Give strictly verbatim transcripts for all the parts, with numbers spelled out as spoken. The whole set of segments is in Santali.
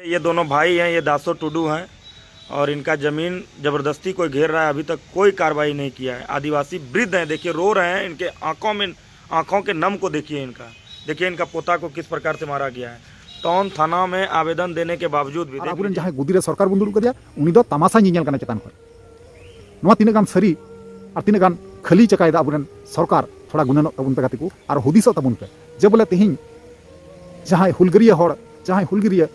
ये दोनों भाई हैं, ये दासो टुडू हैं और इनका ज़मीन ज़बरदस्ती कोई घेर रहा है, अभी तक कोई कार्रवाई नहीं किया है। आदिवासी वृद्ध हैं, देखिए रो रहे हैं, इनके आंखों में, आंखों के नम को देखिए इनका, देखिए इनका पोता को किस प्रकार से मारा गया है। टाउन थाना में आवेदन देने के बावजूद भी, ᱟᱨ ᱟᱵᱚᱨᱮᱱ ᱡᱟᱦᱟᱸᱭ ᱜᱚᱫᱤ ᱨᱮ ᱥᱚᱨᱠᱟᱨ ᱵᱚᱱ ᱫᱩᱲᱩᱵ ᱠᱟᱫᱮᱭᱟ, ᱩᱱᱤ ᱫᱚ ᱛᱟᱢᱟᱥᱟ ᱧᱮᱧᱮᱞ ᱠᱟᱱᱟ ᱪᱮᱛᱟᱱ ᱠᱷᱚᱱ᱾ ᱱᱚᱣᱟ ᱛᱤᱱᱟᱹᱜ ᱜᱟᱱ ᱥᱟᱹᱨᱤ ᱟᱨ ᱛᱤᱱᱟᱹᱜ ᱜᱟᱱ ᱠᱷᱟᱹᱞᱤ ᱪᱟᱠᱟᱭᱮᱫᱟ ᱟᱵᱚᱨᱮᱱ ᱥᱚᱨᱠᱟᱨ, ᱛᱷᱚᱲᱟ ᱜᱩᱱᱟᱹᱱᱚᱜ ᱛᱟᱵᱚᱱ ᱯᱮ ᱜᱟᱛᱮ ᱠᱚ, ᱟᱨ ᱦᱩᱫᱤᱥᱚᱜ ᱛᱟᱵᱚᱱ ᱯᱮ ᱡᱮ ᱵᱚᱞᱮ ᱛᱮᱦᱮᱧ ᱡᱟᱦᱟᱸᱭ ᱦᱩᱞᱜᱟᱹᱨᱤᱭᱟᱹ ᱦᱚᱲ, ᱡᱟᱦᱟᱸᱭ ᱦᱩᱞᱜᱟᱹᱨᱤᱭᱟᱹ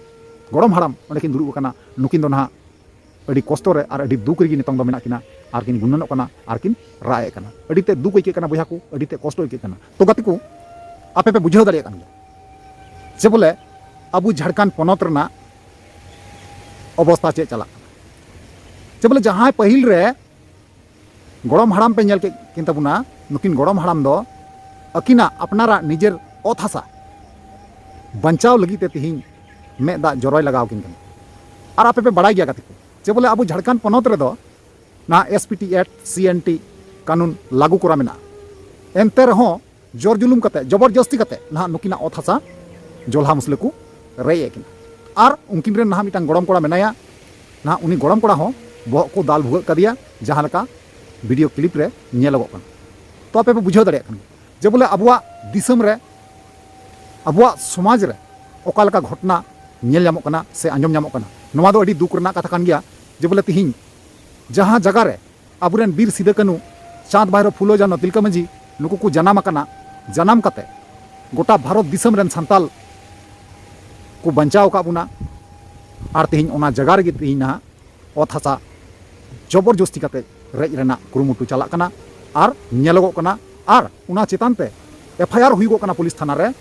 ᱜᱚᱲᱚᱢ ᱦᱟᱲᱟᱢ ᱚᱸᱰᱮ ᱠᱤᱱ ᱫᱩᱲᱩᱵ ᱟᱠᱟᱱᱟ, ᱱᱩᱠᱤᱱ ᱫᱚ ᱱᱟᱦᱟᱜ ᱟᱹᱰᱤ ᱠᱚᱥᱴᱚ ᱨᱮ ᱟᱨ ᱟᱹᱰᱤ ᱫᱩᱠ ᱨᱮᱜᱮ ᱱᱤᱛᱚᱝ ᱫᱚ ᱢᱮᱱᱟᱜ ᱠᱤᱱᱟ, ᱟᱨ ᱠᱤᱱ ᱜᱩᱱᱟᱹᱱᱚᱜ ᱠᱟᱱᱟ, ᱟᱨ ᱠᱤᱱ ᱨᱟᱜ ᱮᱫ ᱠᱟᱱᱟ᱾ ᱟᱹᱰᱤ ᱛᱮ ᱫᱩᱠ ᱟᱹᱭᱠᱟᱹᱜ ᱠᱟᱱᱟ ᱵᱚᱭᱦᱟ ᱠᱚ, ᱟᱹᱰᱤ ᱛᱮ ᱠᱚᱥᱴᱚ ᱟᱹᱭᱠᱟᱹᱜ ᱠᱟᱱᱟ᱾ ᱛᱚ ᱜᱟᱛᱮ ᱠᱚ, ᱟᱯᱮ ᱯᱮ ᱵᱩᱡᱷᱟᱹᱣ ᱫᱟᱲᱮᱭᱟᱜ ᱠᱟᱱ ᱜᱮᱭᱟ ᱡᱮ ᱵᱚᱞᱮ ᱟᱵᱚ ᱡᱷᱟᱲᱠᱷᱚᱸᱰ ᱯᱚᱱᱚᱛ ᱨᱮᱱᱟᱜ ᱚᱵᱚᱥᱛᱟ ᱪᱮᱫ ᱪᱟᱞᱟᱜ ᱠᱟᱱᱟ᱾ ᱡᱮ ᱵᱚᱞᱮ ᱡᱟᱦᱟᱸᱭ ᱯᱟᱹᱦᱤᱞ ᱨᱮ ᱜᱚᱲᱚᱢ ᱦᱟᱲᱟᱢ ᱯᱮ ᱧᱮᱞ ᱠᱮᱫ ᱠᱤᱱ ᱛᱟᱵᱚᱱᱟ, ᱱᱩᱠᱤᱱ ᱜᱚᱲᱚᱢ ᱦᱟᱲᱟᱢ ᱫᱚ ᱟᱹᱠᱤᱱᱟᱜ ᱟᱯᱱᱟᱨᱟᱜ ᱱᱤᱡᱮᱨ ᱚᱛ ᱦᱟᱥᱟ ᱵᱟᱧᱪᱟᱣ ᱞᱟᱹᱜᱤᱫ ᱛᱮ ᱛᱤᱦᱤᱧ ᱢᱮᱫ ᱫᱟᱜ ᱡᱚᱨᱚᱭ ᱞᱟᱜᱟᱣ ᱠᱤᱱ ᱠᱟᱱᱟ᱾ ᱟᱨ ᱟᱯᱮ ᱯᱮ ᱵᱟᱲᱟᱭ ᱜᱮᱭᱟ ᱜᱟᱛᱮ ᱠᱚ, ᱡᱮ ᱵᱚᱞᱮ ᱟᱵᱚ ᱡᱷᱟᱲᱠᱷᱚᱸᱰ ᱯᱚᱱᱚᱛ ᱨᱮᱫᱚ ᱱᱚᱣᱟ ᱮᱥ ᱯᱤ ᱴᱤ ᱮᱠᱴ, ᱥᱤ ᱮᱱ ᱴᱤ ᱠᱟᱹᱱᱩᱱ ᱞᱟᱹᱜᱩ ᱠᱚᱨᱟ ᱢᱮᱱᱟᱜᱼᱟ᱾ ᱮᱱᱛᱮ ᱨᱮᱦᱚᱸ ᱡᱳᱨ ᱡᱩᱞᱩᱢ ᱠᱟᱛᱮ, ᱡᱚᱵᱚᱨ ᱡᱚᱥᱛᱤ ᱠᱟᱛᱮ ᱱᱟᱦᱟᱜ ᱱᱩᱠᱤᱱᱟᱜ ᱚᱛ ᱦᱟᱥᱟ ᱡᱚᱞᱦᱟ ᱢᱩᱥᱞᱟᱹ ᱠᱚ ᱨᱮᱡ ᱮᱫ ᱠᱤᱱᱟ᱾ ᱟᱨ ᱩᱱᱠᱤᱱ ᱨᱮᱱ ᱱᱟᱦᱟᱜ ᱢᱤᱫᱴᱟᱝ ᱜᱚᱲᱚᱢ ᱠᱚᱲᱟ ᱢᱮᱱᱟᱭᱟ, ᱱᱟᱦᱟᱜ ᱩᱱᱤ ᱜᱚᱲᱚᱢ ᱠᱚᱲᱟ ᱦᱚᱸ ᱵᱚᱦᱚᱜ ᱠᱚ ᱫᱟᱞ ᱵᱷᱩᱜᱟᱹᱜ ᱠᱟᱫᱮᱭᱟ, ᱡᱟᱦᱟᱸ ᱞᱮᱠᱟ ᱵᱷᱤᱰᱤᱭᱳ ᱠᱞᱤᱯ ᱨᱮ ᱧᱮᱞᱚᱜᱚᱜ ᱠᱟᱱᱟ᱾ ᱛᱚ ᱟᱯᱮ ᱯᱮ ᱵᱩᱡᱷᱟᱹᱣ ᱫᱟᱲᱮᱭᱟᱜ ᱠᱟᱱ ᱜᱮᱭᱟ ᱡᱮ ᱵᱚᱞᱮ ᱟᱵᱚᱣᱟᱜ ᱫᱤᱥᱚᱢ ᱨᱮ, ᱟᱵᱚᱣᱟᱜ ᱥᱚᱢᱟᱡᱽ ᱨᱮ ᱚᱠᱟ ᱞᱮᱠᱟ ᱜᱷᱚᱴᱱᱟ ᱧᱮᱞ ᱧᱟᱢᱚᱜ ᱠᱟᱱᱟ ᱥᱮ ᱟᱸᱡᱚᱢ ᱧᱟᱢᱚᱜ ᱠᱟᱱᱟ᱾ ᱱᱚᱣᱟ ᱫᱚ ᱟᱹᱰᱤ ᱫᱩᱠ ᱨᱮᱱᱟᱜ ᱠᱟᱛᱷᱟ ᱠᱟᱱ ᱜᱮᱭᱟ ᱡᱮ ᱵᱚᱞᱮ ᱛᱤᱦᱤᱧ ᱡᱟᱦᱟᱸ ᱡᱟᱭᱜᱟ ᱨᱮ ᱟᱵᱚᱨᱮᱱ ᱵᱤᱨ ᱥᱤᱫᱟᱹ ᱠᱟᱹᱱᱩ, ᱪᱟᱸᱫᱽ ᱵᱷᱟᱭᱨᱳ, ᱯᱷᱩᱞᱳ ᱡᱷᱟᱱᱳ, ᱛᱤᱞᱠᱟᱹ ᱢᱟᱹᱡᱷᱤ ᱱᱩᱠᱩ ᱠᱚ ᱡᱟᱱᱟᱢ ᱟᱠᱟᱱᱟ, ᱡᱟᱱᱟᱢ ᱠᱟᱛᱮ ᱜᱚᱴᱟ ᱵᱷᱟᱨᱚᱛ ᱫᱤᱥᱚᱢ ᱨᱮᱱ ᱥᱟᱱᱛᱟᱞ ᱠᱚ ᱵᱟᱧᱪᱟᱣ ᱟᱠᱟᱫ ᱵᱚᱱᱟ᱾ ᱟᱨ ᱛᱮᱦᱮᱧ ᱚᱱᱟ ᱡᱟᱭᱜᱟ ᱨᱮᱜᱮ ᱛᱮᱦᱮᱧ ᱱᱟᱦᱟᱜ ᱚᱛ ᱦᱟᱥᱟ ᱡᱚᱵᱚᱨ ᱡᱚᱥᱛᱤ ᱠᱟᱛᱮ ᱨᱮᱡ ᱨᱮᱱᱟᱜ ᱠᱩᱨᱩᱢᱩᱴᱩ ᱪᱟᱞᱟᱜ ᱠᱟᱱᱟ ᱟᱨ ᱧᱮᱞᱚᱜᱚᱜ ᱠᱟᱱᱟ᱾ ᱟᱨ ᱚᱱᱟ ᱪᱮᱛᱟᱱ ᱛᱮ ᱮᱯᱷ ᱟᱭ ᱟᱨ ᱦᱩᱭᱩᱜᱚᱜ ᱠᱟᱱᱟ ᱯᱩᱞᱤᱥ ᱛᱷᱟᱱᱟ ᱨᱮ,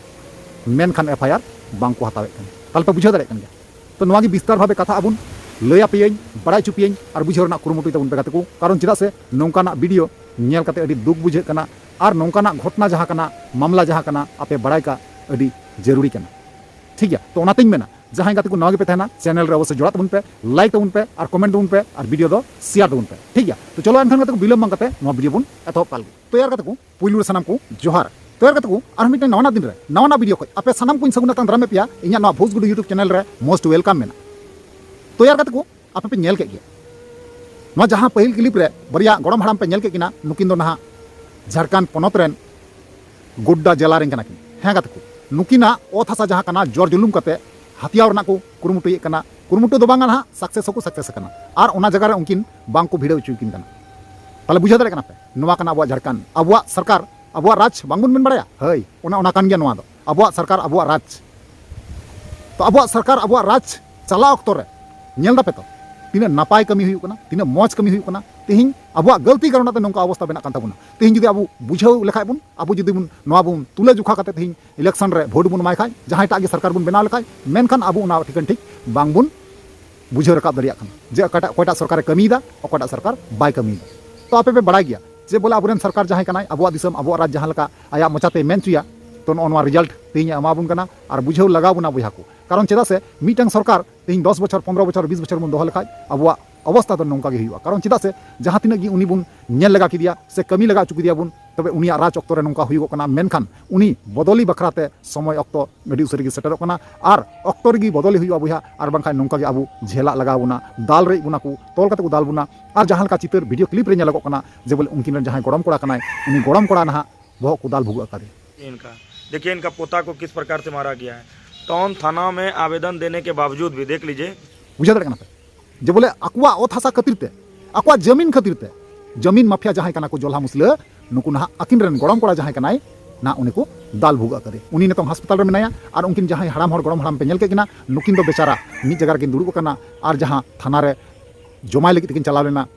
ᱢᱮᱱᱠᱷᱟᱱ ᱮᱯᱷ ᱟᱭ ᱟᱨ ᱵᱟᱝ ᱠᱚ ᱦᱟᱛᱟᱣᱮᱫ ᱠᱟᱱᱟ᱾ ᱛᱟᱦᱞᱮ ᱯᱮ ᱵᱩᱡᱷᱟᱹᱣ ᱫᱟᱲᱮᱭᱟᱜ ᱠᱟᱱ ᱜᱮᱭᱟ᱾ ᱛᱚ ᱱᱚᱣᱟ ᱜᱮ ᱵᱤᱥᱛᱟᱨ ᱵᱷᱟᱵᱮ ᱠᱟᱛᱷᱟ ᱟᱵᱚᱱ ᱞᱟᱹᱭ ᱟᱯᱮᱭᱟᱹᱧ, ᱵᱟᱲᱟᱭ ᱦᱚᱪᱚ ᱯᱮᱭᱟᱹᱧ ᱟᱨ ᱵᱩᱡᱷᱟᱹᱣ ᱨᱮᱱᱟᱜ ᱠᱩᱨᱩᱢᱩᱴᱩᱭ ᱛᱟᱵᱚᱱ ᱯᱮ ᱜᱟᱛᱮ ᱠᱚ᱾ ᱠᱟᱨᱚᱱ ᱪᱮᱫᱟᱜ ᱥᱮ ᱱᱚᱝᱠᱟᱱᱟᱜ ᱵᱷᱤᱰᱤᱭᱳ ᱧᱮᱞ ᱠᱟᱛᱮ ᱟᱹᱰᱤ ᱫᱩᱠ ᱵᱩᱡᱷᱟᱹᱜ ᱠᱟᱱᱟ᱾ ᱟᱨ ᱱᱚᱝᱠᱟᱱᱟᱜ ᱜᱷᱚᱴᱱᱟ ᱡᱟᱦᱟᱸ ᱠᱟᱱᱟ, ᱢᱟᱢᱞᱟ ᱡᱟᱦᱟᱸ ᱠᱟᱱᱟ, ᱟᱯᱮ ᱵᱟᱲᱟᱭ ᱠᱟᱜ ᱟᱹᱰᱤ ᱡᱟᱹᱨᱩᱲᱤ ᱠᱟᱱᱟ᱾ ᱴᱷᱤᱠ ᱜᱮᱭᱟ, ᱛᱚ ᱚᱱᱟᱛᱤᱧ ᱢᱮᱱᱟ ᱡᱟᱦᱟᱸᱭ ᱜᱟᱛᱮ ᱠᱚ ᱱᱟᱣᱟ ᱜᱮᱯᱮ ᱛᱟᱦᱮᱱᱟ, ᱪᱮᱱᱮᱞ ᱨᱮ ᱚᱵᱚᱥᱥᱳᱭ ᱡᱚᱲᱟᱜ ᱛᱟᱵᱚᱱ ᱯᱮ, ᱞᱟᱭᱤᱠ ᱛᱟᱵᱚᱱ ᱯᱮ ᱟᱨ ᱠᱚᱢᱮᱱᱴ ᱛᱟᱵᱚᱱ ᱯᱮ ᱟᱨ ᱵᱷᱤᱰᱤᱭᱳ ᱫᱚ ᱥᱮᱭᱟᱨ ᱛᱟᱵᱚᱱ ᱯᱮ᱾ ᱴᱷᱤᱠ ᱜᱮᱭᱟ, ᱛᱚ ᱪᱚᱞᱚ ᱮᱱᱠᱷᱟᱱ ᱜᱟᱛᱮ ᱠᱚ ᱵᱤᱞᱚᱢ ᱵᱟᱝ ᱠᱟᱛᱮ ᱱᱚᱣᱟ ᱵᱷᱤᱰᱤᱭᱳ ᱵᱚᱱ ᱮᱛᱚᱦᱚᱵ ᱠᱟᱜ ᱞᱮᱜᱮ᱾ ᱛᱚ ᱭᱟᱨ ᱜᱟᱛᱮ ᱠᱚ, ᱯᱩᱭᱞᱩ ᱨᱮ ᱥᱟᱱᱟᱢ ᱠᱚ ᱡᱚᱦᱟᱨ᱾ ᱛᱚ ᱭᱟᱨ ᱜᱟᱛᱮ ᱠᱚ, ᱟᱨᱦᱚᱸ ᱢᱤᱫᱴᱟᱝ ᱱᱟᱣᱟᱱᱟᱜ ᱫᱤᱱ ᱨᱮ ᱱᱟᱣᱟᱱᱟᱜ ᱵᱷᱤᱰᱤᱭᱳ ᱠᱷᱚᱡ ᱟᱯᱮ ᱥᱟᱱᱟᱢ ᱠᱚᱧ ᱥᱟᱹᱜᱩᱱ ᱟᱛᱟᱝ ᱫᱟᱨᱟᱢᱮᱫ ᱯᱮᱭᱟ ᱤᱧᱟᱹᱜ ᱱᱚᱣᱟ ᱵᱷᱳᱡᱽᱜᱩᱰᱩ YouTube ᱪᱮᱱᱮᱞ ᱨᱮ most welcome ᱢᱮᱱᱟᱜᱼᱟ᱾ ᱛᱚ ᱭᱟᱨ ᱜᱟᱛᱮ ᱠᱚ, ᱟᱯᱮ ᱯᱮ ᱧᱮᱞ ᱠᱮᱫ ᱜᱮᱭᱟ ᱱᱚᱣᱟ ᱡᱟᱦᱟᱸ ᱯᱟᱹᱦᱤᱞ ᱠᱞᱤᱯ ᱨᱮ ᱵᱟᱨᱭᱟ ᱜᱚᱲᱚᱢ ᱦᱟᱲᱟᱢ ᱯᱮ ᱧᱮᱞ ᱠᱮᱫ ᱠᱤᱱᱟ, ᱱᱩᱠᱤᱱ ᱫᱚ ᱱᱟᱦᱟᱜ ᱡᱷᱟᱲᱠᱷᱚᱸᱰ ᱯᱚᱱᱚᱛ ᱨᱮᱱ ᱜᱳᱰᱰᱟ ᱡᱮᱞᱟ ᱨᱮᱱ ᱠᱟᱱᱟ ᱠᱤᱱ᱾ ᱦᱮᱸ ᱜᱟᱛᱮ ᱠᱚ, ᱱᱩᱠᱤᱱᱟᱜ ᱚᱛ ᱦᱟᱥᱟ ᱡᱟᱦᱟᱸ ᱠᱟᱱᱟ ᱡᱳᱨ ᱡᱩᱞᱩᱢ ᱠᱟᱛᱮ ᱦᱟᱛᱭᱟᱣ ᱨᱮᱱᱟᱜ ᱠᱚ ᱠᱩᱨᱩᱢᱩᱴᱩᱭᱮᱫ ᱠᱟᱱᱟ᱾ ᱠᱩᱨᱩᱢᱩᱴᱩ ᱫᱚ ᱵᱟᱝᱟ ᱱᱟᱦᱟᱜ, ᱥᱟᱠᱥᱮᱥ ᱦᱚᱸᱠᱚ ᱥᱟᱠᱥᱮᱥ ᱟᱠᱟᱱᱟ᱾ ᱟᱨ ᱚᱱᱟ ᱡᱟᱭᱜᱟ ᱨᱮ ᱩᱱᱠᱤᱱ ᱵᱟᱝ ᱠᱚ ᱵᱷᱤᱲᱟᱹᱣ ᱦᱚᱪᱚᱭᱮᱫ ᱠᱤᱱ ᱠᱟᱱᱟ᱾ ᱛᱟᱦᱞᱮ ᱵᱩᱡᱷᱟᱹᱣ ᱫᱟᱲᱮᱭᱟᱜ ᱠᱟᱱᱟ ᱯᱮ, ᱱᱚᱣᱟ ᱠᱟᱱᱟ ᱟᱵᱚᱣᱟᱜ ᱡᱷᱟᱲᱠᱷᱚᱸᱰ, ᱟᱵᱚᱣᱟᱜ ᱥᱚᱨᱠᱟᱨ, ᱟᱵᱚᱣᱟᱜ ᱨᱟᱡᱽ ᱵᱟᱝᱵᱚᱱ ᱢᱮᱱ ᱵᱟᱲᱟᱭᱟ? ᱦᱳᱭ, ᱚᱱᱟ, ᱚᱱᱟ ᱠᱟᱱ ᱜᱮᱭᱟ ᱱᱚᱣᱟ ᱫᱚ, ᱟᱵᱚᱣᱟᱜ ᱥᱚᱨᱠᱟᱨ, ᱟᱵᱚᱣᱟᱜ ᱨᱟᱡᱽ᱾ ᱛᱚ ᱟᱵᱚᱣᱟᱜ ᱥᱚᱨᱠᱟᱨ, ᱟᱵᱚᱣᱟᱜ ᱨᱟᱡᱽ ᱪᱟᱞᱟᱣ ᱚᱠᱛᱚ ᱨᱮ ᱧᱮᱞ ᱫᱟᱯᱮ ᱛᱚ, ᱛᱤᱱᱟᱹᱜ ᱱᱟᱯᱟᱭ ᱠᱟᱹᱢᱤ ᱦᱩᱭᱩᱜ ᱠᱟᱱᱟ, ᱛᱤᱱᱟᱹᱜ ᱢᱚᱡᱽ ᱠᱟᱹᱢᱤ ᱦᱩᱭᱩᱜ ᱠᱟᱱᱟ᱾ ᱛᱮᱦᱮᱧ ᱟᱵᱚᱣᱟᱜ ᱜᱟᱹᱞᱛᱤ ᱠᱟᱨᱚᱱ ᱛᱮ ᱱᱚᱝᱠᱟ ᱚᱵᱚᱥᱛᱟ ᱵᱮᱱᱟᱜ ᱠᱟᱱ ᱛᱟᱵᱚᱱᱟ᱾ ᱛᱮᱦᱮᱧ ᱡᱩᱫᱤ ᱟᱵᱚ ᱵᱩᱡᱷᱟᱹᱣ ᱞᱮᱠᱷᱟᱡ ᱵᱚᱱ, ᱟᱵᱚ ᱡᱩᱫᱤ ᱵᱚᱱ ᱱᱚᱣᱟ ᱵᱚᱱ ᱛᱩᱞᱟᱹ ᱡᱚᱠᱷᱟ ᱠᱟᱛᱮ ᱛᱮᱦᱮᱧ ᱤᱞᱮᱠᱥᱚᱱ ᱨᱮ ᱵᱷᱳᱴ ᱵᱚᱱ ᱮᱢᱟᱭ ᱠᱷᱟᱡ, ᱡᱟᱦᱟᱸᱭᱴᱟᱜ ᱜᱮ ᱥᱚᱨᱠᱟᱨ ᱵᱚᱱ ᱵᱮᱱᱟᱣ ᱞᱮᱠᱷᱟᱡ, ᱢᱮᱱᱠᱷᱟᱱ ᱟᱵᱚ ᱚᱱᱟ ᱴᱷᱤᱠᱟᱹᱱ ᱴᱷᱤᱠ ᱵᱟᱝ ᱵᱚᱱ ᱵᱩᱡᱷᱟᱹᱣ ᱨᱟᱠᱟᱵ ᱫᱟᱲᱮᱭᱟᱜ ᱠᱟᱱᱟ ᱡᱮ ᱚᱠᱟᱴᱟᱜ, ᱚᱠᱚᱭᱴᱟᱜ ᱥᱚᱨᱠᱟᱨᱮ ᱠᱟᱹᱢᱤᱭᱮᱫᱟ, ᱚᱠᱟᱴᱟᱜ ᱥᱚᱨᱠᱟᱨ ᱵᱟᱭ ᱠᱟᱹᱢᱤᱭᱮᱫᱟ᱾ ᱛᱚ ᱟᱯᱮ ᱯᱮ ᱵᱟᱲᱟᱭ ᱜᱮᱭᱟ ᱡᱮ ᱵᱚᱞᱮ ᱟᱵᱚᱨᱮᱱ ᱥᱚᱨᱠᱟᱨ ᱡᱟᱦᱟᱸᱭ ᱠᱟᱱᱟᱭ, ᱟᱵᱚᱣᱟᱜ ᱫᱤᱥᱚᱢ, ᱟᱵᱚᱣᱟᱜ ᱨᱟᱡᱽ ᱡᱟᱦᱟᱸ ᱞᱮᱠᱟ ᱟᱭᱟᱜ ᱢᱚᱪᱟᱛᱮ ᱢᱮᱱ ᱦᱚᱪᱚᱭᱟ, ᱛᱚ ᱱᱚᱜᱼᱚ ᱱᱚᱣᱟ ᱨᱮᱡᱟᱞᱴ ᱛᱮᱦᱮᱧ ᱮ ᱮᱢᱟ ᱵᱚᱱ ᱠᱟᱱᱟ᱾ ᱟᱨ ᱵᱩᱡᱷᱟᱹᱣ ᱞᱟᱜᱟᱣ ᱵᱚᱱᱟ ᱵᱚᱭᱦᱟ ᱠᱚ, ᱠᱟᱨᱚᱱ ᱪᱮᱫᱟᱜ ᱥᱮ ᱢᱤᱫᱴᱟᱝ ᱥᱚᱨᱠᱟᱨ ᱛᱮᱦᱮᱧ ᱫᱚᱥ ᱵᱚᱪᱷᱚᱨ, ᱯᱚᱱᱨᱚ ᱵᱚᱪᱷᱚᱨ, ᱵᱤᱥ ᱵᱚᱪᱷᱚᱨ ᱵᱚᱱ ᱫᱚᱦᱚ ᱞᱮᱠᱷᱟᱡ ᱟᱵᱚᱣᱟᱜ ᱚᱵᱚᱥᱛᱟ ᱫᱚ ᱱᱚᱝᱠᱟ ᱜᱮ ᱦᱩᱭᱩᱜᱼᱟ᱾ ᱠᱟᱨᱚᱱ ᱪᱮᱫᱟᱜ ᱥᱮ ᱡᱟᱦᱟᱸ ᱛᱤᱱᱟᱹᱜ ᱜᱮ ᱩᱱᱤ ᱵᱚᱱ ᱧᱮᱞ ᱞᱮᱜᱟ ᱠᱮᱫᱮᱭᱟ ᱥᱮ ᱠᱟᱹᱢᱤ ᱞᱮᱜᱟ ᱦᱚᱪᱚ ᱠᱮᱫᱮᱭᱟ ᱵᱚᱱ, ᱛᱚᱵᱮ ᱩᱱᱤᱭᱟᱜ ᱨᱟᱡᱽ ᱚᱠᱛᱚ ᱨᱮ ᱱᱚᱝᱠᱟ ᱦᱩᱭᱩᱜᱚᱜ ᱠᱟᱱᱟ, ᱢᱮᱱᱠᱷᱟᱱ ᱩᱱᱤ ᱵᱚᱫᱚᱞᱤ ᱵᱟᱠᱷᱨᱟ ᱛᱮ ᱥᱚᱢᱚᱭ ᱚᱠᱛᱚ ᱟᱹᱰᱤ ᱩᱥᱟᱹᱨᱟ ᱜᱮ ᱥᱮᱴᱮᱨᱚᱜ ᱠᱟᱱᱟ᱾ ᱟᱨ ᱚᱠᱛᱚ ᱨᱮᱜᱮ ᱵᱚᱫᱚᱞᱤ ᱦᱩᱭᱩᱜᱼᱟ ᱵᱚᱭᱦᱟ, ᱟᱨ ᱵᱟᱝᱠᱷᱟᱱ ᱱᱚᱝᱠᱟ ᱜᱮ ᱟᱵᱚ ᱡᱷᱮᱞᱟᱜ ᱞᱟᱜᱟᱣ ᱵᱚᱱᱟ, ᱫᱟᱞ ᱨᱮᱡ ᱵᱚᱱᱟ ᱠᱚ, ᱛᱚᱞ ᱠᱟᱛᱮ ᱠᱚ ᱫᱟᱞ ᱵᱚᱱᱟ᱾ ᱟᱨ ᱡᱟᱦᱟᱸ ᱞᱮᱠᱟ ᱪᱤᱛᱟᱹᱨ ᱵᱷᱤᱰᱤᱭᱳ ᱠᱞᱤᱯ ᱨᱮ ᱧᱮᱞᱚᱜᱚᱜ ᱠᱟᱱᱟ ᱡᱮ ᱵᱚᱞᱮ ᱩᱱᱠᱤᱱ ᱨᱮᱱ ᱡᱟᱦᱟᱸᱭ ᱜᱚᱲᱚᱢ ᱠᱚᱲᱟ ᱠᱟᱱᱟᱭ, ᱩᱱᱤ ᱜᱚᱲᱚᱢ ᱠᱚᱲᱟ ᱱᱟᱦᱟᱜ ᱵᱚᱦᱚᱜ ᱠᱚ ᱫᱟᱞ ᱵᱷᱩᱜᱟᱹᱜ ᱟᱠᱟᱫᱮᱭᱟ᱾ इनका, देखिए इनका पोता को किस प्रकार से मारा गया है। टाउन थाना में आवेदन देने के बावजूद भी, देख लीजिए। ᱵᱩᱡᱷᱟᱹᱣ ᱫᱟᱲᱮᱭᱟᱜ ᱠᱟᱱᱟ ᱯᱮ ᱡᱮ ᱵᱚᱞᱮ ᱟᱠᱚᱣᱟᱜ ᱚᱛ ᱦᱟᱥᱟ ᱠᱷᱟᱹᱛᱤᱨ ᱛᱮ, ᱟᱠᱚᱣᱟᱜ ᱡᱟᱹᱢᱤᱱ ᱠᱷᱟᱹᱛᱤᱨ ᱛᱮ, ᱡᱟᱹᱢᱤᱱ ᱢᱟᱯᱷᱤᱭᱟ ᱡᱟᱦᱟᱸᱭ ᱠᱟᱱᱟ ᱠᱚ ᱡᱚᱞᱦᱟ ᱢᱩᱥᱞᱟᱹ, ᱱᱩᱠᱩ ᱱᱟᱦᱟᱜ ᱟᱹᱠᱤᱱ ᱨᱮᱱ ᱜᱚᱲᱚᱢ ᱠᱚᱲᱟ ᱡᱟᱦᱟᱸᱭ ᱠᱟᱱᱟᱭ ᱱᱟᱦᱟᱜ, ᱩᱱᱤ ᱠᱚ ᱫᱟᱞ ᱵᱷᱩᱜᱟᱹᱜ ᱟᱠᱟᱫᱮ᱾ ᱩᱱᱤ ᱱᱤᱛᱚᱝ ᱦᱟᱥᱯᱟᱛᱟᱞ ᱨᱮ ᱢᱮᱱᱟᱭᱟ᱾ ᱟᱨ ᱩᱱᱠᱤᱱ ᱡᱟᱦᱟᱸᱭ ᱦᱟᱲᱟᱢ ᱦᱚᱲ ᱜᱚᱲᱚᱢ ᱦᱟᱲᱟᱢ ᱯᱮ ᱧᱮᱞ ᱠᱮᱫ ᱠᱤᱱᱟ, ᱱᱩᱠᱤᱱ ᱫᱚ ᱵᱮᱪᱟᱨᱟ ᱢᱤᱫ ᱡᱟᱭᱜᱟ ᱨᱮᱠᱤᱱ ᱫᱩᱲᱩᱵ ᱟᱠᱟᱱᱟ᱾ ᱟᱨ ᱡᱟᱦᱟᱸ ᱛᱷᱟᱱᱟ ᱨᱮ ᱡᱚᱢᱟᱭ ᱞᱟᱹᱜᱤᱫ ᱛᱮᱠᱤᱱ ᱪᱟᱞᱟᱣ ᱞᱮᱱᱟ,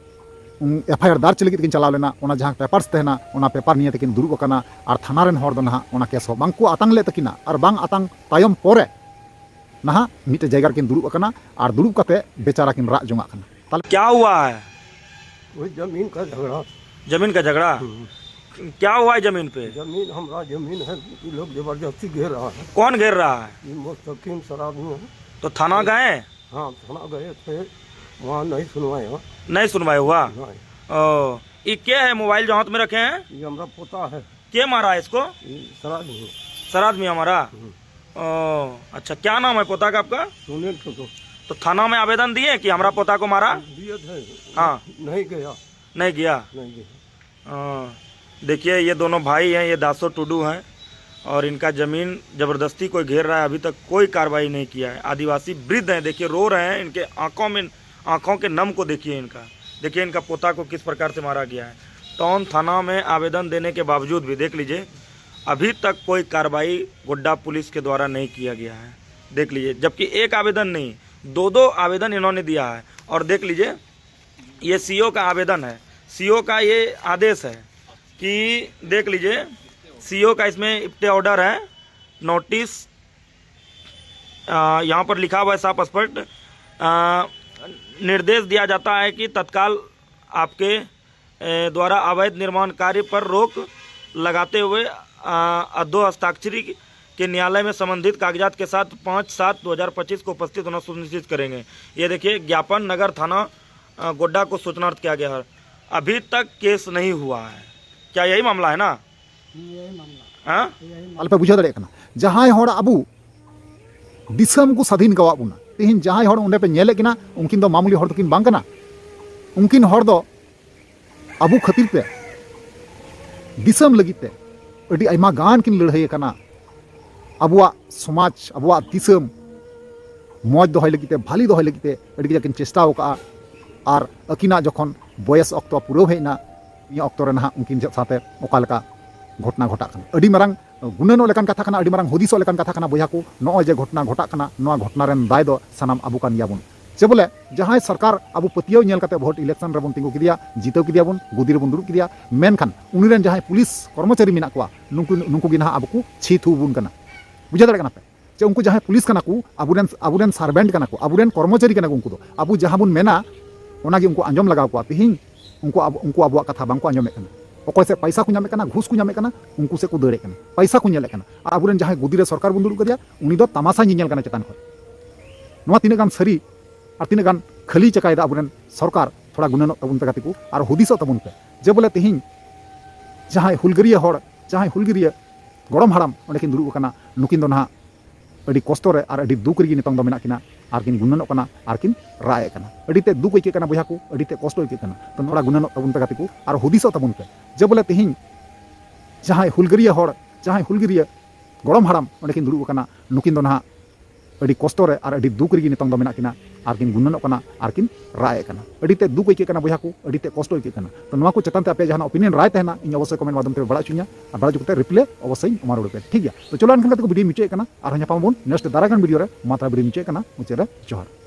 ᱩᱱ ᱮᱯᱷ ᱟᱭ ᱟᱨ ᱫᱟᱨᱡᱽ ᱞᱟᱹᱜᱤᱫ ᱛᱮᱠᱤᱱ ᱪᱟᱞᱟᱣ ᱞᱮᱱᱟ, ᱚᱱᱟ ᱡᱟᱦᱟᱸ ᱯᱮᱯᱟᱨᱥ ᱛᱟᱦᱮᱱᱟ, ᱚᱱᱟ ᱯᱮᱯᱟᱨ ᱱᱤᱭᱮ ᱛᱮᱠᱤᱱ ᱫᱩᱲᱩᱵ ᱟᱠᱟᱱᱟ᱾ ᱟᱨ ᱛᱷᱟᱱᱟ ᱨᱮᱱ ᱦᱚᱲ ᱫᱚ ᱱᱟᱦᱟᱜ ᱚᱱᱟ ᱠᱮᱥ ᱦᱚᱸ ᱵᱟᱝ ᱠᱚ ᱟᱛᱟᱝ ᱞᱮᱫ ᱛᱟᱹᱠᱤᱱᱟ᱾ ᱟᱨ ᱵᱟᱝ ᱟᱛᱟᱝ ᱛᱟᱭᱚᱢ ᱯᱚᱨᱮ ᱱᱟᱦᱟᱜ ᱢᱤᱫᱴᱮᱡ ᱡᱟᱭᱜᱟ ᱨᱮᱠᱤᱱ ᱫᱩᱲᱩᱵ ᱟᱠᱟᱱᱟ ᱟᱨ ᱫᱩᱲᱩᱵ ᱠᱟᱛᱮ ᱵᱮᱪᱟᱨᱟ ᱠᱤᱱ ᱨᱟᱜ ᱡᱚᱝᱟᱜ ᱠᱟᱱᱟ᱾ ᱛᱟᱦᱞᱮ क्या हुआ है? वही जमीन का झगड़ा। जमीन का झगड़ा? हम्म। क्या हुआ है जमीन पे? जमीन हमारा जमीन है, ये लोग जबरदस्ती घेर रहा है। कौन घेर रहा है? ये मुस्तकीम सराबी है। तो थाना गए? हाँ, थाना गए थे, वहाँ नहीं सुनवाए हुआ। नहीं सुनवाए हुआ? नहीं। ओ, ये क्या है मोबाइल जो हाथ में रखे हैं? ये हमारा पोता है। के मारा है इसको? ये सराद में। सराद में हमारा? हम्म। ओ, अच्छा, क्या नाम है पोता का आपका? सुनील टुडू। तो थाना में आवेदन दिए कि हमारा पोता को मारा? दिए थे। हाँ। नहीं गया। नहीं गया? नहीं गया। हाँ। देखिए, ये दोनों भाई हैं, ये दासो टुडू हैं और इनका ज़मीन ज़बरदस्ती कोई घेर रहा है, अभी तक कोई कार्रवाई नहीं किया है। आदिवासी वृद्ध हैं, देखिए, रो रहे हैं, इनके आंखों में, आंखों के नम को देखिए इनका। देखिए, इनका पोता को किस प्रकार से मारा गया है। टोंक थाना में आवेदन देने के बावजूद भी, देख लीजिए, अभी तक कोई कार्रवाई गोड्डा पुलिस के द्वारा नहीं किया गया है। देख लीजिए, जबकि एक आवेदन नहीं, दो दो आवेदन इन्होंने दिया है। और देख लीजिए, ये सीओ का आवेदन है, सीओ का ये आदेश है कि देख लीजिए, सीओ का इसमें स्टे ऑर्डर है, नोटिस, अ, यहाँ पर लिखा हुआ है साफ स्पष्ट, अ, निर्देश दिया जाता है कि तत्काल आपके, अ, द्वारा अवैध निर्माण कार्य पर रोक लगाते हुए, अ, अधो हस्ताक्षरी के न्यायालय में संबंधित कागजात के साथ पाँच सात दो हज़ार पच्चीस को उपस्थित होना सुनिश्चित करेंगे। ये देखिए, ज्ञापन नगर थाना, अ, गोड्डा को सूचनार्थ किया गया है। अभी तक केस नहीं हुआ है। क्या यही मामला है ना? ᱦᱮᱸ, ᱮᱭᱟᱭ ᱢᱟᱢᱞᱟ᱾ ᱦᱮᱸ? ᱮᱭᱟᱭ ᱢᱟᱢᱞᱟ᱾ ᱟᱞᱚᱯᱮ ᱵᱩᱡᱷᱟᱹᱣ ᱫᱟᱲᱮᱭᱟᱜ ᱠᱟᱱᱟ, ᱡᱟᱦᱟᱸᱭ ᱦᱚᱲ ᱟᱵᱚ ᱫᱤᱥᱚᱢ ᱠᱚ ᱥᱟᱹᱫᱷᱤᱱ ᱠᱟᱣᱟᱫ ᱵᱚᱱᱟ, ᱛᱮᱦᱮᱧ ᱡᱟᱦᱟᱸᱭ ᱦᱚᱲ ᱚᱸᱰᱮ ᱯᱮ ᱧᱮᱞᱮᱫ ᱠᱤᱱᱟ, ᱩᱱᱠᱤᱱ ᱫᱚ ᱢᱟᱢᱩᱞᱤ ᱦᱚᱲ ᱫᱚᱠᱤᱱ ᱵᱟᱝ ᱠᱟᱱᱟ᱾ ᱩᱱᱠᱤᱱ ᱦᱚᱲ ᱫᱚ ᱟᱵᱚ ᱠᱷᱟᱹᱛᱤᱨ ᱛᱮ, ᱫᱤᱥᱚᱢ ᱞᱟᱹᱜᱤᱫ ᱛᱮ ᱟᱹᱰᱤ ᱟᱭᱢᱟ ᱜᱟᱱ ᱠᱤᱱ ᱞᱟᱹᱲᱦᱟᱹᱭ ᱟᱠᱟᱱᱟ᱾ ᱟᱵᱚᱣᱟᱜ ᱥᱚᱢᱟᱡᱽ, ᱟᱵᱚᱣᱟᱜ ᱫᱤᱥᱚᱢ ᱢᱚᱡᱽ ᱫᱚᱦᱚᱭ ᱞᱟᱹᱜᱤᱫ ᱛᱮ, ᱵᱷᱟᱹᱞᱤ ᱫᱚᱦᱚᱭ ᱞᱟᱹᱜᱤᱫ ᱛᱮ ᱟᱹᱰᱤ ᱠᱟᱡᱟᱠ ᱠᱤᱱ ᱪᱮᱥᱴᱟ ᱟᱠᱟᱫᱼᱟ᱾ ᱟᱨ ᱟᱹᱠᱤᱱᱟᱜ ᱡᱚᱠᱷᱚᱱ ᱵᱚᱭᱮᱥ ᱚᱠᱛᱚ ᱯᱩᱨᱟᱹᱣ ᱦᱮᱡ ᱮᱱᱟ, ᱱᱤᱭᱟᱹ ᱚᱠᱛᱚ ᱨᱮ ᱱᱟᱦᱟᱜ ᱩᱱᱠᱤᱱ ᱥᱟᱶᱛᱮ ᱚᱠᱟ ᱞᱮᱠᱟ ᱜᱷᱚᱴᱚᱱᱟ ᱜᱷᱚᱴᱟᱜ ᱠᱟᱱᱟ᱾ ᱟᱹᱰᱤ ᱢᱟᱨᱟᱝ ᱜᱩᱱᱟᱹᱱᱚᱜ ᱞᱮᱠᱟᱱ ᱠᱟᱛᱷᱟ ᱠᱟᱱᱟ, ᱟᱹᱰᱤ ᱢᱟᱨᱟᱝ ᱦᱩᱫᱤᱥᱚᱜ ᱞᱮᱠᱟᱱ ᱠᱟᱛᱷᱟ ᱠᱟᱱᱟ, ᱵᱚᱭᱦᱟ ᱠᱚ᱾ ᱱᱚᱜᱼᱚᱭ ᱡᱮ ᱜᱷᱚᱴᱚᱱᱟ ᱜᱷᱚᱴᱟᱜ ᱠᱟᱱᱟ, ᱱᱚᱣᱟ ᱜᱷᱚᱴᱚᱱᱟ ᱨᱮᱱ ᱫᱟᱭ ᱫᱚ ᱥᱟᱱᱟᱢ ᱟᱵᱚ ᱠᱟᱱ ᱜᱮᱭᱟ ᱵᱚᱱ᱾ ᱪᱮ ᱵᱚᱞᱮ, ᱡᱟᱦᱟᱸᱭ ᱥᱚᱨᱠᱟᱨ ᱟᱵᱚ ᱯᱟᱹᱛᱭᱟᱹᱣ ᱧᱮᱞ ᱠᱟᱛᱮ ᱵᱷᱳᱴ ᱤᱞᱮᱠᱥᱚᱱ ᱨᱮᱵᱚᱱ ᱛᱤᱸᱜᱩ ᱠᱮᱫᱮᱭᱟ, ᱡᱤᱛᱟᱹᱣ ᱠᱮᱫᱮᱭᱟ ᱵᱚᱱ, ᱜᱚᱫᱤ ᱨᱮᱵᱚᱱ ᱫᱩᱲᱩᱵ ᱠᱮᱫᱮᱭᱟ, ᱢᱮᱱᱠᱷᱟᱱ ᱩᱱᱤ ᱨᱮᱱ ᱡᱟᱦᱟᱸᱭ ᱯᱩᱞᱤᱥ ᱠᱚᱨᱢᱚᱪᱟᱨᱤ ᱢᱮᱱᱟᱜ ᱠᱚᱣᱟ, ᱱᱩᱠᱩ, ᱱᱩᱠᱩ ᱜᱮ ᱱᱟᱦᱟᱜ ᱟᱵᱚ ᱠᱚ ᱪᱷᱤ ᱛᱷᱩ ᱵᱚᱱ ᱠᱟᱱᱟ᱾ ᱵᱩᱡᱷᱟᱹᱣ ᱫᱟᱲᱮᱭᱟᱜ ᱠᱟᱱᱟ ᱯᱮ? ᱡᱮ ᱩᱱᱠᱩ ᱡᱟᱦᱟᱸᱭ ᱯᱩᱞᱤᱥ ᱠᱟᱱᱟ ᱠᱚ, ᱟᱵᱚᱨᱮᱱ, ᱟᱵᱚᱨᱮᱱ ᱥᱟᱨᱵᱷᱮᱱᱴ ᱠᱟᱱᱟ ᱠᱚ, ᱟᱵᱚᱨᱮᱱ ᱠᱚᱨᱢᱚᱪᱟᱨᱤ ᱠᱟᱱᱟ ᱠᱚ ᱩᱱᱠᱩ ᱫᱚ᱾ ᱟᱵᱚ ᱡᱟᱦᱟᱸ ᱵᱚᱱ ᱢᱮᱱᱟ, ᱚᱱᱟ ᱜᱮ ᱩᱱᱠᱩ ᱟᱸᱡᱚᱢ ᱞᱟᱜᱟᱣ ᱠᱚᱣᱟ᱾ ᱛᱤᱦᱤᱧ ᱩᱱᱠᱩ ᱟᱵᱚ, ᱩᱱᱠᱩ ᱟᱵᱚᱣᱟᱜ ᱠᱟᱛᱷᱟ ᱵᱟᱝ ᱠᱚ ᱟᱸᱡᱚᱢᱮᱫ ᱠᱟᱱᱟ᱾ ᱚᱠᱚᱭ ᱥᱮᱫ ᱯᱟᱭᱥᱟ ᱠᱚ ᱧᱟᱢᱮᱫ ᱠᱟᱱᱟ, ᱜᱷᱩᱥ ᱠᱚ ᱧᱟᱢᱮᱫ ᱠᱟᱱᱟ, ᱩᱱᱠᱩ ᱥᱮᱫ ᱠᱚ ᱫᱟᱹᱲᱮᱫ ᱠᱟᱱᱟ, ᱯᱟᱭᱥᱟ ᱠᱚ ᱧᱮᱞᱮᱫ ᱠᱟᱱᱟ᱾ ᱟᱨ ᱟᱵᱚᱨᱮᱱ ᱡᱟᱦᱟᱸᱭ ᱜᱚᱫᱤ ᱨᱮ ᱥᱚᱨᱠᱟᱨ ᱵᱚᱱ ᱫᱩᱲᱩᱵ ᱠᱟᱫᱮᱭᱟ, ᱩᱱᱤ ᱫᱚ ᱛᱟᱢᱟᱥᱟᱭ ᱧᱮᱧᱮᱞ ᱠᱟᱱᱟ ᱪᱮᱛᱟᱱ ᱠᱷᱚᱱ᱾ ᱱᱚᱣᱟ ᱛᱤᱱᱟᱹᱜ ᱜᱟᱱ ᱥᱟᱹᱨᱤ ᱟᱨ ᱛᱤᱱᱟᱹᱜ ᱜᱟᱱ ᱠᱷᱟᱹᱞᱤ ᱪᱟᱠᱟᱭᱮᱫᱟ ᱟᱵᱚᱨᱮᱱ ᱥᱚᱨᱠᱟᱨ, ᱛᱷᱚᱲᱟ ᱜᱩᱱᱟᱹᱱᱚᱜ ᱛᱟᱵᱚᱱ ᱯᱮ ᱜᱟᱛᱮ ᱠᱚ, ᱟᱨ ᱦᱩᱫᱤᱥᱚᱜ ᱛᱟᱵᱚᱱ ᱯᱮ᱾ ᱡᱮ ᱵᱚᱞᱮ ᱛᱤᱦᱤᱧ ᱡᱟᱦᱟᱸᱭ ᱦᱩᱞᱜᱟᱹᱨᱤᱭᱟᱹ ᱦᱚᱲ ᱡᱟᱦᱟᱸᱭ ᱦᱩᱞᱜᱟᱹᱨᱤᱭᱟᱹ ᱜᱚᱲᱚᱢ ᱦᱟᱲᱟᱢ ᱚᱸᱰᱮ ᱠᱤᱱ ᱫᱩᱲᱩᱵ ᱟᱠᱟᱱᱟ, ᱱᱩᱠᱤᱱ ᱫᱚ ᱱᱟᱦᱟᱜ ᱟᱹᱰᱤ ᱠᱚᱥᱴᱚ ᱨᱮ ᱟᱨ ᱟᱹᱰᱤ ᱫᱩᱠ ᱨᱮᱜᱮ ᱱᱤᱛᱚᱝ ᱫᱚ ᱢᱮᱱᱟᱜ ᱠᱤᱱᱟ, ᱟᱨ ᱠᱤᱱ ᱜᱩᱱᱟᱹᱱᱚᱜ ᱠᱟᱱᱟ, ᱟᱨ ᱠᱤᱱ ᱨᱟᱜ ᱮᱫ ᱠᱟᱱᱟ᱾ ᱟᱹᱰᱤ ᱛᱮ ᱫᱩᱠ ᱟᱹᱭᱠᱟᱹᱜ ᱠᱟᱱᱟ ᱵᱚᱭᱦᱟ ᱠᱚ, ᱟᱹᱰᱤ ᱛᱮ ᱠᱚᱥᱴᱚ ᱟᱹᱭᱠᱟᱹᱜ ᱠᱟᱱᱟ᱾ ᱛᱚ ᱱᱚᱰᱮ ᱜᱩᱱᱟᱹᱱᱚᱜ ᱛᱟᱵᱚᱱ ᱯᱮ ᱜᱟᱛᱮ ᱠᱚ, ᱟᱨ ᱦᱩᱫᱤᱥᱚᱜ ᱛᱟᱵᱚᱱ ᱯᱮ ᱡᱮ ᱵᱚᱞᱮ ᱛᱮᱦᱮᱧ ᱡᱟᱦᱟᱸᱭ ᱦᱩᱞᱜᱟᱹᱨᱤᱭᱟᱹ ᱦᱚᱲ, ᱡᱟᱦᱟᱸᱭ ᱦᱩᱞᱜᱟᱹᱨᱤᱭᱟᱹ ᱜᱚᱲᱚᱢ ᱦᱟᱲᱟᱢ ᱚᱸᱰᱮ ᱠᱤᱱ ᱫᱩᱲᱩᱵ ᱟᱠᱟᱱᱟ, ᱱᱩᱠᱤᱱ ᱫᱚ ᱱᱟᱦᱟᱜ ᱟᱹᱰᱤ ᱠᱚᱥᱴᱚ ᱨᱮ ᱟᱨ ᱟᱹᱰᱤ ᱫᱩᱠ ᱨᱮᱜᱮ ᱱᱤᱛᱚᱝ ᱫᱚ ᱢᱮᱱᱟᱜ ᱠᱤᱱᱟ, ᱟᱨ ᱠᱤᱱ ᱜᱩᱱᱟᱹᱱᱚᱜ ᱠᱟᱱᱟ, ᱟᱨ ᱠᱤᱱ ᱨᱟᱜ ᱮᱫ ᱠᱟᱱᱟ᱾ ᱟᱹᱰᱤ ᱛᱮ ᱫᱩᱠ ᱟᱹᱭᱠᱟᱹᱜ ᱠᱟᱱᱟ ᱵᱚᱭᱦᱟ ᱠᱚ, ᱟᱹᱰᱤ ᱛᱮ ᱠᱚᱥᱴᱚ ᱟᱹᱭᱠᱟᱹᱜ ᱠᱟᱱᱟ᱾ ᱛᱚ ᱱᱚᱣᱟ ᱠᱚ ᱪᱮᱛᱟᱱ ᱛᱮ ᱟᱯᱮᱭᱟᱜ ᱡᱟᱦᱟᱱᱟᱜ opinion ᱨᱟᱭ ᱛᱟᱦᱮᱱᱟ, ᱤᱧ ᱚᱵᱚᱥᱥᱳᱭ comment ᱢᱟᱫᱽᱫᱷᱚᱢ ᱛᱮ ᱵᱟᱲᱟᱭ ᱦᱚᱪᱚ ᱧᱟ, ᱟᱨ ᱵᱟᱲᱟᱭ ᱦᱚᱪᱚ ᱠᱟᱛᱮ reply ᱚᱵᱚᱥᱥᱳᱭ ᱮᱢᱟ ᱨᱩᱣᱟᱹᱲ ᱯᱮ, ᱴᱷᱤᱠ ᱜᱮᱭᱟ? ᱛᱚ ᱪᱚᱞᱚ ᱮᱱᱠᱷᱟᱱ ᱜᱟᱛᱮ ᱠᱚ, video ᱢᱩᱪᱟᱹᱫ ᱠᱟᱱᱟ, ᱟᱨᱦᱚᱸ ᱧᱟᱯᱟᱢ ᱟᱵᱚᱱ next ᱫᱟᱨᱟᱭ ᱠᱟᱱ video ᱨᱮ᱾ ᱢᱟ ᱛᱟᱦᱞᱮ video ᱢᱩᱪᱟᱹᱫ ᱠᱟᱱᱟ, ᱢᱩᱪᱟᱹᱫ ᱨᱮ ᱡᱚᱦᱟᱨ᱾